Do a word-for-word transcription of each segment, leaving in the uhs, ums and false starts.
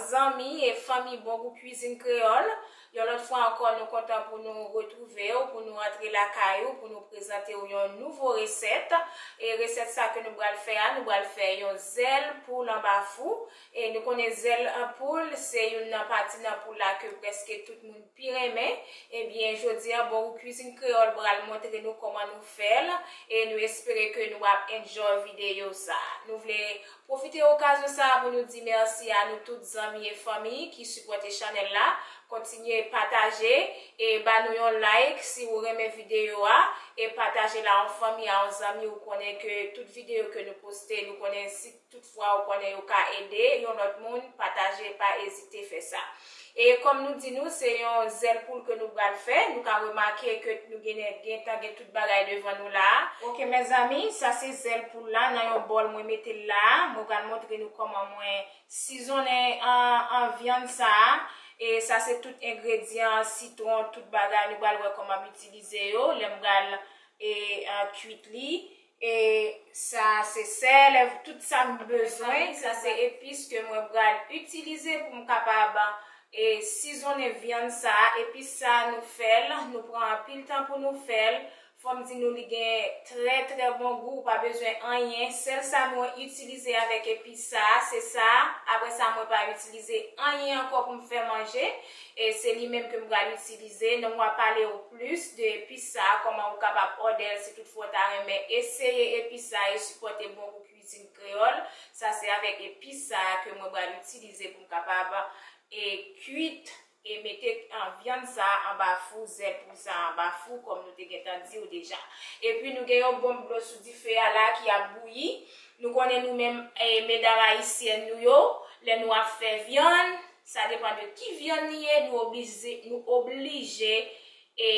Zanmi e fanmi Bon Gou Kwizin Kreyòl, yon lòt fwa ankò, nou kontan pou nou retwouve w, pou nou antre lakay ou, pou nou prezante w yon nouvo resèt. E resèt sa ke nou pral fè a, nou pral fè yon zèl poul anba fou. E nou konnen zèl an poul, se youn nan pati nan poul la ke prèske tout moun pi renmen. Ebyen, jodi a, Bon Gou Kwizin Kreyòl pral montre nou kòman nou fè l. E nou espere ke nou ap enjoy videyo sa. Nou vle pwofite okazyon sa a pou nou di mèsi a nou tout zanmi e fanmi ki sipòte chanèl la. Kontinye pataje e ba nou yon like si ou renmen videyo a. E pataje l a yon fanmi, a yon zanmi ou konnen ke tout videyo ke nou poste, nou konnen si toutfwa ou konnen yo ka ede yon lòt moun, pataje, pa ezite fè sa. E kòm nou di nou, se yon zèl poul ke nou pral fè. Nou ka remake ke nou gen, gentan gen tout bagay devan nou la. Oke, mezanmi, sa se zèl poul la nan yon bòl mwen mete l la. Mwen pral montre nou kòman mwen sizonnen an, an vyann sa a. E sa se tout engredyan, sitwon, tout bagay. Nou pral wè kòman m itilize yo lè m pral, e, an, kwit li. E sa se sèl, tout sa m bezwen. Sa se epis ke mwen pral itilize pou m kapab, e, sizonnen vyann sa a. Epis sa a, nou fè l, nou pran anpil tan pou nou fè l. Fò m di nou, li gen trè, trè bon gou, ou pa bezwen anyen. Sèl sa mwen itilize avèk epis sa a, se sa. Apre sa, mwen pa itilize anyen ankò pou m fè manje. E se li menm ke m pral itilize. Non, m ap pale w plis de epis sa a, kòman ou kapab òdè l si toutfwa w ta renmen eseye epis sa a e sipòte Bon Gou Kwizin Kreyòl. Sa se avèk epis sa a ke mwen pral itilize pou m kapab, e, kwit e mete, an, vyann sa a anba fou, zèl poul sa a anba fou, kòm nou te gentan di w deja. Epi nou gen yon bon dlo sou dife a la ki ap bouyi. Nou konnen nou menm, e, medam ayisyèn nou yo, lè nou ap fè vyann, sa depann de ki vyann li ye, nou oblije, nou oblije, e,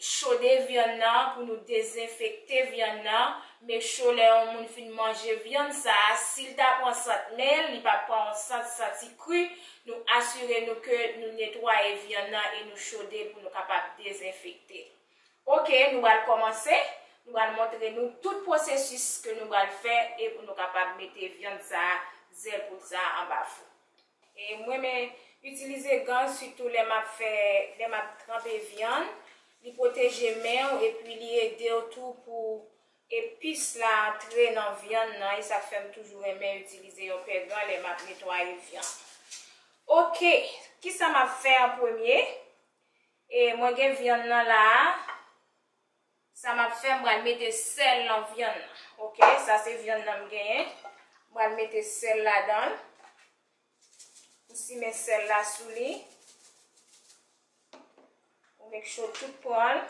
chode vyann nan pou nou dezenfekte vyann nan. Make sure lè yon moun fin manje vyann sa a, si l ta pran sant men l, li p ap pran yon sant santi kri. Nou asire nou ke nou netwaye vyann nan e nou chode pou nou kapab dezenfekte. Oke, nou pral kòmanse. Nou pral montre nou tout pwosesis ke nou pral fè e pou nou kapab mete vyann sa a, zèl poul sa a anba fou. E mwen renmen itilize gan sitou lè m ap fè, lè m ap tranpe vyann. Li pwoteje men w epi li ede w tou pou epis la antre nan vyann nan. E sa k fè m toujou renmen itilize yon pè gan lè m ap netwaye vyann. Oke, kisa m ap fè an premye? E mwen gen vyann nan la a. Sa m ap fè, m pral mete sèl nan vyann nan. Oke, sa se vyann nan m genyen. M pral mete sèl ladan l. Ou simen sèl la sou li. Ou make sure tout pran l.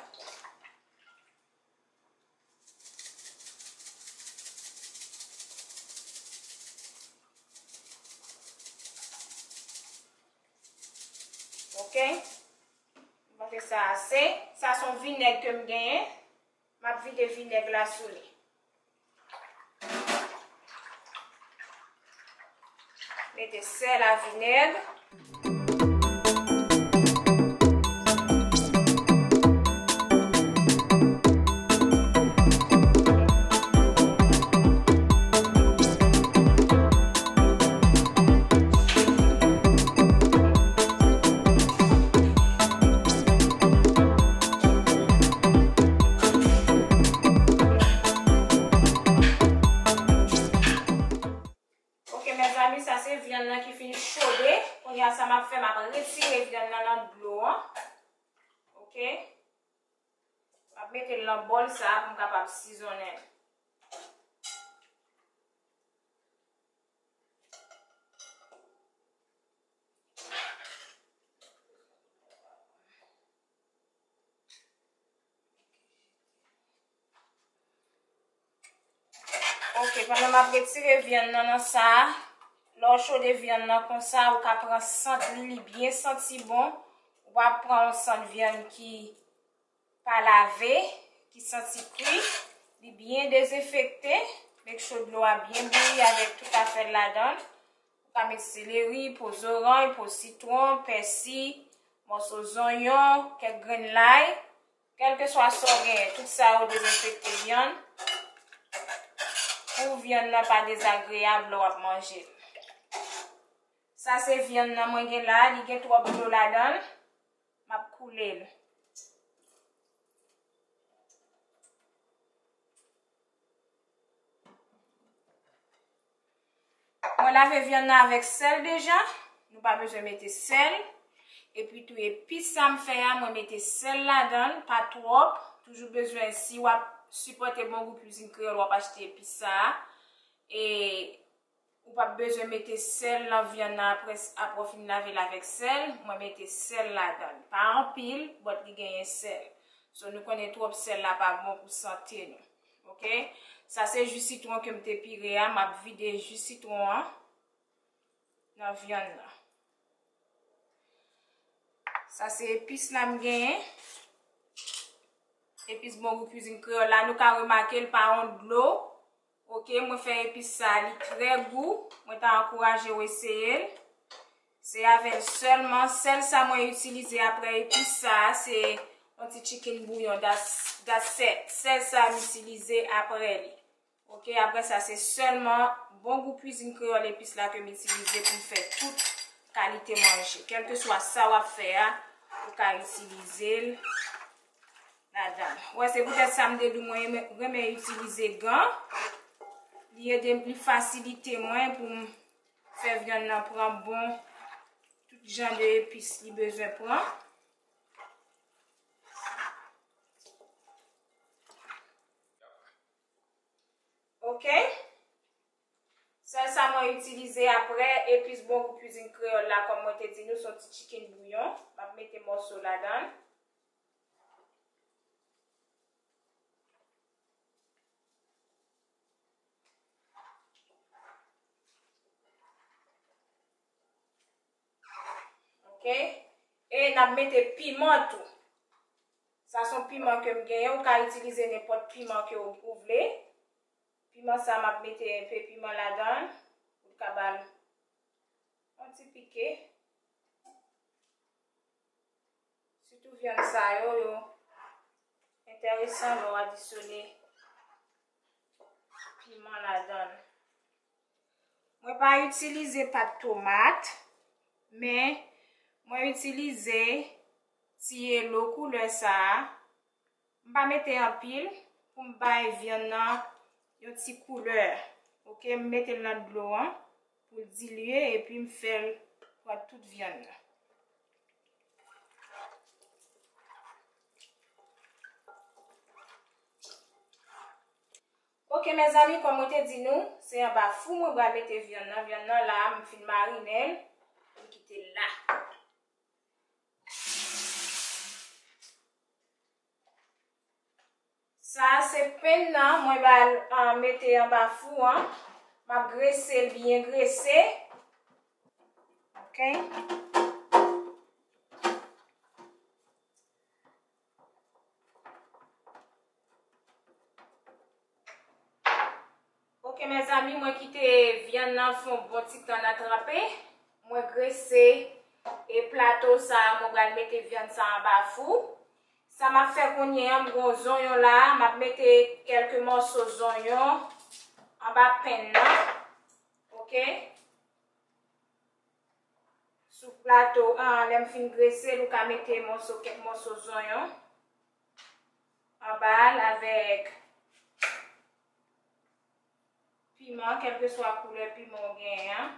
Oke? M panse sa ase. Sa se yon vinèg ke m genyen. M ap vide vinèg la sou li. Mete sèl a vinèg. Oke, mezanmi, sa se vyann nan ki fin chode. Kounye a, sa m ap fè, m ap retire vyann nan nan dlo an. Oke? M ap mete l nan bòl sa a pou m kapab sizonnen l. Oke, pandan m ap retire vyann nan nan sa a, lè w chode vyann nan konsa, ou ka pran sant li, li byen santi bon. Ou pa pran yon sant vyann ki pa lave, ki santi kri, li byen dezenfekte. Make sure dlo a byen bouyi avèk tout afè l ladan l. Ou ka met seleri, po zoranj, po sitwon, pèsi, mòso zonyon, kèk grenn lay. Kèlkeswa sa w genyen, tout sa yo dezenfekte vyann. Pou vyann nan pa dezagreyab lè w ap manje l. Sa se vyann nan mwen gen la, li gen twòp dlo ladan l. M ap koule l. Mwen lave vyann nan avèk sèl deja. Nou pa bezwen mete sèl. Epi tou epis sa m fè a, mwen mete sèl ladan l, pa twòp. Toujou bezwen, si w ap sipòte Bon Gou Kwizin Kreyòl, w ap achte epis sa a. E ou p ap bezwen mete sèl nan vyann nan apre, apre w fin lave l avèk sèl. Mwen mete sèl ladan l. Pa anpil, but li genyen sèl. So, nou konnen twòp sèl la pa bon pou sante nou. Oke? Sa se ji sitwon ke m te pire a. M ap vide ji sitwon an nan vyann nan. Sa se epis la m genyen. Epis Bon Gou Kwizin Kreyòl la, nou ka remake l pa yon dlo. Oke, mwen fè epis sa, li trè gou. Mwen ta ankouraje w eseye l. Se avè l sèlman. Sèl sa mwen itilize apre epis sa, se yon ti chicken bouillon. That's, that's it. Sèl sa m itilize apre li. Oke, apre sa, se sèlman Bon Gou Kwizin Kreyòl epis la ke m itilize pou m fè tout kalite manje. Kèlkeswa sa w ap fè a, ou ka itilize l ladan l. Wè, se poutèt sa m te di w mwen renmen, renmen itilize gan. Li ede m, li fasilite mwen pou m fè vyann nan pran bon, tout jan de epis li bezwen pran. Oke? Sèl sa mwen itilize apre epis Bon Gou Kwizin Kreyòl la, kòm mwen te di nou, se yon ti chicken bouillon. M ap mete mòso ladan l. Oke? E n ap mete piman tou. Sa se yon piman ke m genyen, ou ka itilize nenpòt piman ke w, ou vle. Piman sa, m ap mete enpe piman ladan l, pou l ka ba l yon ti pike. Sitou vyann sa yo, yo enteresan lè w adisyone piman ladan l. Mwen pa itilize pat tomat, men mwen itilize ti yelo koulè sa a. M pa mete anpil pou m bay vyann nan yon ti koulè. Oke, m mete l nan dlo an pou l dilye epi m fè l pran tout vyann nan. Oke, mezanmi, kòm mwen te di nou, se anba fou mwen pral mete vyann nan. Vyann nan la, m fin marinen l, m kite l la. Sa se pen nan, mwen ba l, ah, mete anba fou an. M ap grese l byen grese. Oke. Oke, mezanmi, mwen kite vyann nan fè yon bon ti tan nan tranpe. Mwen grese e plato sa a, mwen pral mete vyann sa anba fou. Sa m ap fè kounye a, m gon zonyon la, m ap mete kèlke mòso zonyon anba pen nan. Oke? Sou plato an, lè m fin grese l, ou ka mete mòso, kèk mòso zonyon anba l avèk piman, kèlkeswa koulè piman w genyen an.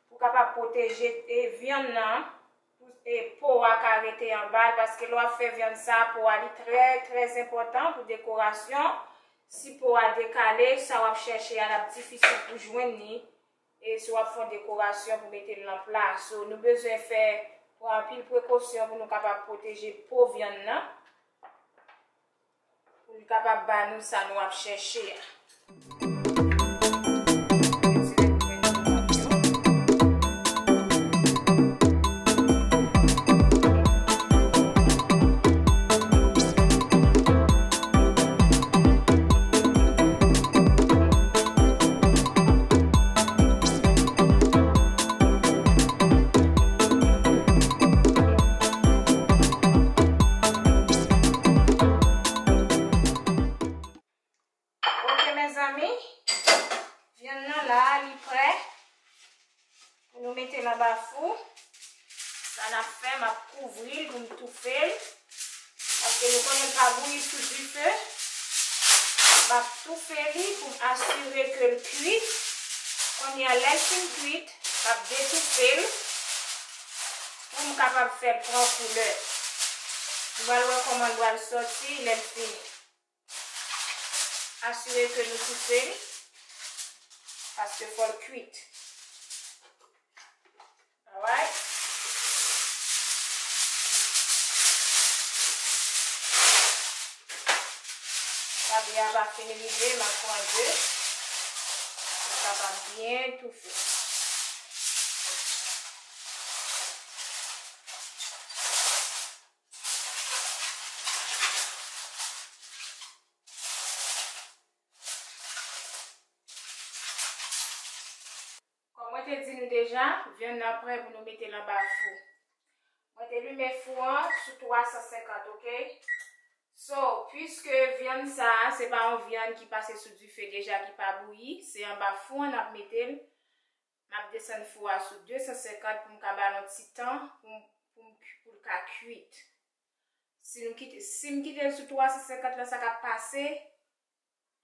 Pou kapab pwoteje, e, vyann nan, pou, e, po a ka rete anba l, paske lè w ap fè vyann sa, po a li trè, trè enpòtan pou dekorasyon. Si po a dekale, sa w ap chèche a, l ap difisil pou jwenn li. E si w ap fè yon dekorasyon pou mete l nan pla. So, nou bezwen fè, pran anpil prekosyon pou nou kapab pwoteje po vyann nan, pou l kapab ba nou sa nou ap chèche a. Ok, mezanmi, M ap kouvri l pou m toufe l. Paske nou konnen l pa bouyi sou dife. M ap toufe li pou m asire ke l kuit. Kounye a, lè l fin kuit, m ap detoufe l pou m kapab fè l pran koulè. Nou pral wè kòman l pral sòti lè l fini. Asire ke nou toufe l, paske fò l kuit. Alright. Papye a pa fin rive, m ap pran de. Pou l kapab byen toufe. Kòm mwen te di nou deja, vyann nan prè pou nou mete l anba fou. Mwen te limen fou an sou twa san senkant, oke? So, piske vyann sa a, se pa yon vyann ki pase sou dife deja, ki pa bouyi, se anba fou an n ap mete l. M ap desann fou a sou de san senkant pou m ka ba l yon ti tan pou m, pou m, pou l ka kuit. Si m kite, si m kite l sou twa san senkant lan, sa k ap pase,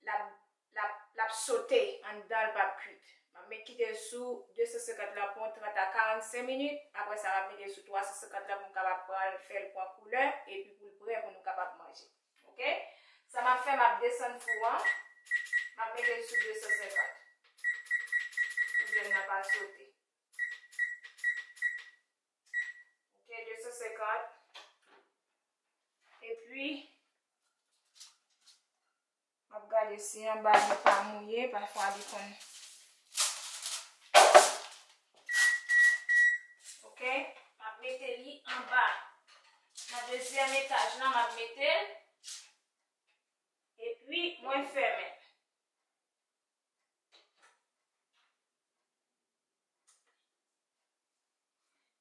l ap, l ap, l ap sote anndan, l p ap kuit. M ap met kite l sou de san senkant lan pou yon trant a karannsenk minit. Apre sa, m ap mete l sou twa san senkant lan pou m kapab pran l, fè l pran koulè, epi pou l prè pou nou kapab manje. Oke? Sa m ap fè, m ap desann fou an. M ap mete l sou de san senkant. Pou vyann nan pa sote. Oke, de san senkant. Epi, m ap gade si anba li pa mouye, pafwa li konn. Oke, m ap mete li anba. Nan dezyèm etaj lan, m ap mete l. Epi, mwen fèmen.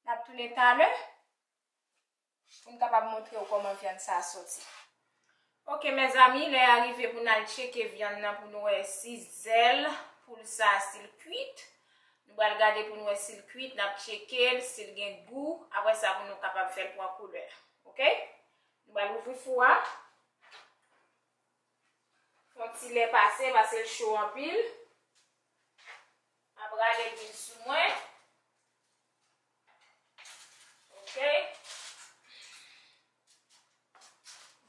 N ap tounen talè pou n kapab montre w kòman vyann sa a soti. Oke, mezanmi, lè a rive pou n al tcheke vyann nan pou n wè si zèl poul sa a, si l kuit. Nou pral gade pou n wè si l kuit, n ap tcheke l, si l gen gou. Apre sa, pou nou kapab fè l pran koulè. Oke? Nou pral ouvri fou a. Fè yon ti lè pase, paske l cho anpil. M ap rale lwil sou mwen. Oke.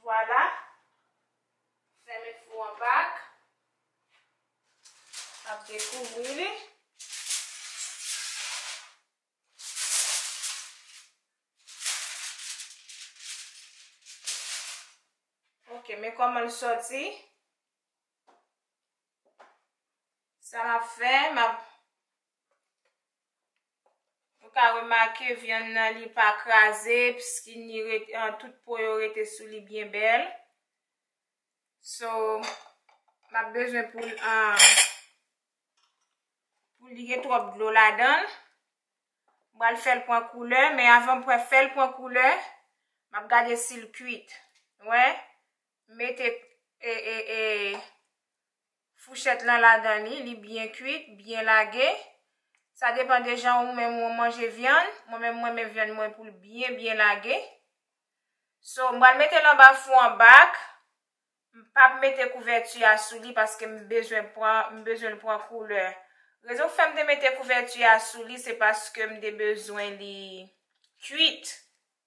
Vwala. Fèmen fou an bak. M ap dekouvri li. Oke, men kòman l sòti. Sa m ap fè, m ap, ou ka remake vyann nan li pa kraze, piskin li rete, an, tout po yo rete sou li byen bèl. So, m ap bezwen pou l, an, pou li gen twòp dlo ladan l. M pral fè l pran koulè, men avan m pral fè l pran koulè, m ap gade si l kuit. Wè, m mete, e, e, e, fouchèt lan ladan li, li byen kuit, byen lage. Sa depann de jan ou menm ou manje vyann. Mwen menm, mwen renmen vyann mwen pou l byen, byen lage. So, m pral mete l anba fou an bak. M p ap mete kouvèti a sou li paske m bezwen pran, m bezwen l pran koulè. Rezon k fè m te mete kouvèti a sou li, se paske m te bezwen li kuit,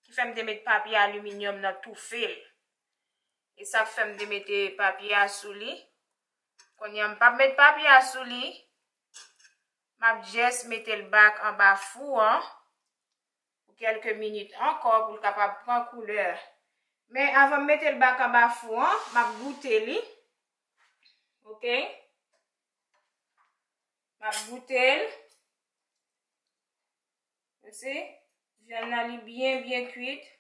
ki fè m te met papye aliminyòm nan toufe l. E sa k fè m te mete papye a sou li. Kounye a, m p ap met papye a sou li. M ap jès mete l bak anba fou an pou kèlke minit ankò pou l kapab pran koulè. Men avan m mete l bak anba fou an, m ap goute li. Oke? M ap goute l. Ou si? Vyann nan li byen, byen kuit.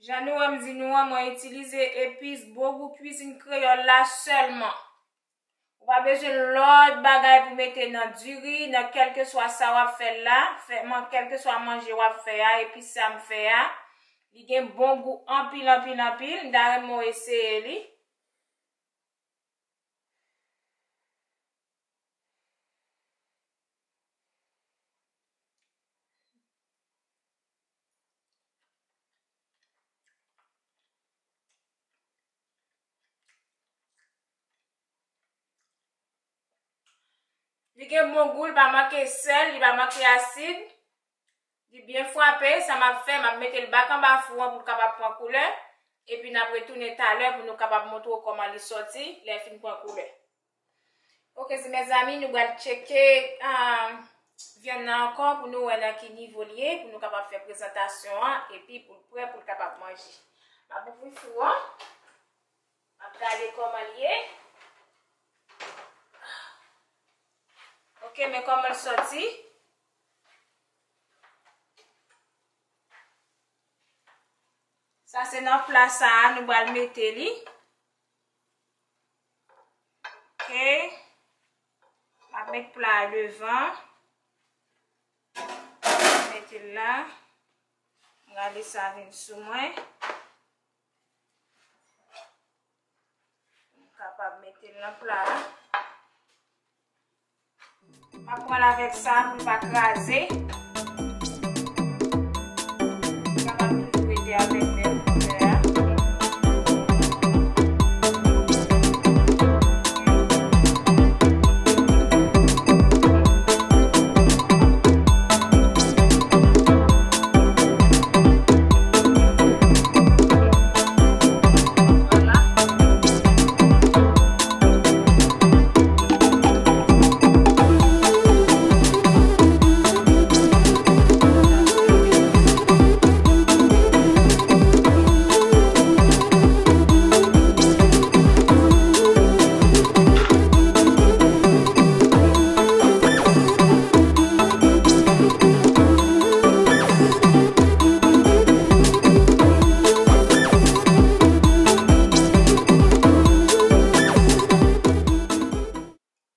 Jan nou wè m di nou an, mwen itilize epis Bon Gou Kwizin Kreyòl la sèlman. Ou pa bezwen lòt bagay pou mete nan diri, nan kèlkeswa sa w ap fè la, fè, man, kèlkeswa manje w ap fè a, epis sa m fè a, li gen bon gou anpil, anpil, anpil. M ta renmen w eseye li. Li gen bon gou, li pa manke sèl, li pa manke asid. Li byen frape, sa m ap fè, m ap mete l bak anba fou an pou l kapab pran koulè. Epi n ap retounen talè pou nou kapab montre w kòman li sòti, lè l fin pran koulè. Ok, se mezanmi, nou pral tcheke, ah, vyann nan ankò pou nou wè nan ki nivo li ye, pou nou kapab fè prezantasyon an, epi pou l prè pou l kapab manje. M ap ouvri fou an. M ap gade kòman li ye. Ok, men kòman l sòti. Sa se nan pla sa a nou pral mete li. Ok. M ap met pla a devan. Mete l la. M gade sa vin sou mwen. M kapab mete l nan pla a. M ap pran l avèk sa pou l pa kraze. Sa m ap toujou rete avèk menm koulè a.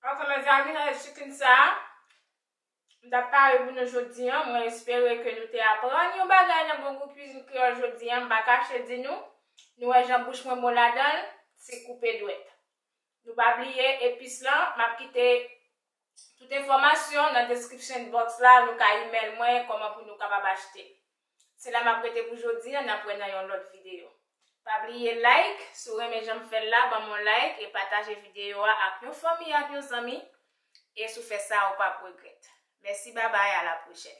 Ok, mezanmi, nan chicken sa a, m t ap pare pou nou jodi a. Mwen espere ke nou te aprann yon bagay nan Bon Gou Kwizin Kreyòl jodi a. M pa kache di nou, nou wè jan bouch mwen bon ladan l, se koupe dwèt. Nou pa bliye epis lan, m ap kite tout enfòmasyon nan description box la, nou ka email mwen kòman pou nou kapab achte. Se la m ap rete pou jodi a, n ap wè nan yon lòt videyo. Pa bliye like, si w renmen jan m fè l la, ban m yon like e pataje videyo a ak yon fanmi, ak yon zanmi. E si w fè sa, ou p ap regrèt. Mèsi, babay, a la pwochèn.